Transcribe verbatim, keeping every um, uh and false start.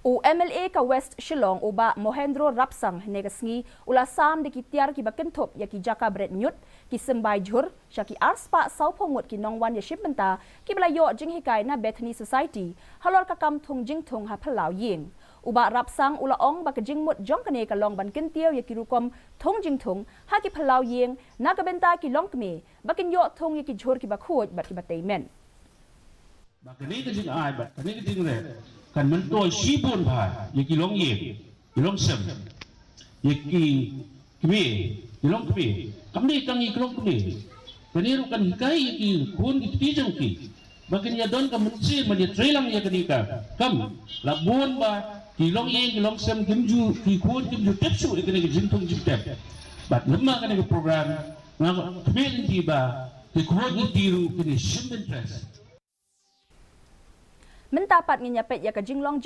U M L A ka West Shillong, u Bah Mohendro Rapsang, hynne ka sngi u la sam da ki tiar kiba kynthup ïa ki jaka bret ñiut, ki symbai jhur sha ki arspah sawphew ngut ki nongwan ïashim bynta kiba la ïoh jinghikai na Bethany Society halor ka kam thung jingthung ha phyllaw ïing. U Bah Rapsang u la ong ba ka jingmut jong kane ka long ban kyntiew ïa ki rukom thung jingthung ha ki phyllaw ïing na ka bynta ki longkmie ba kin ïoh thung ïa ki jhur kiba khuid bad kiba tei met. Ba kane ka jingai bad kane ka jingrep kan myntoi shibun bha ïa ki longïing, ki longsem, ïa ki kmie, ki longkmie. Kam dei tang ïa ki longkmie, kane ruh kan hikai ïa ki khun ki kti jong ki ba kin ïa don ka mynsiem ban ïa trei lang ïa kane ka kam. La bun ba ki longïing, ki longsem kim ju, ki khun kim ju tip shuh ïa kane ka jingthung jingtep. Bad lem ma kane ka program nga khmih lynti ba ki khun ki kti ruh kin ïa shim interest. Mynta pat ngin ïa peit ïa ka jinglong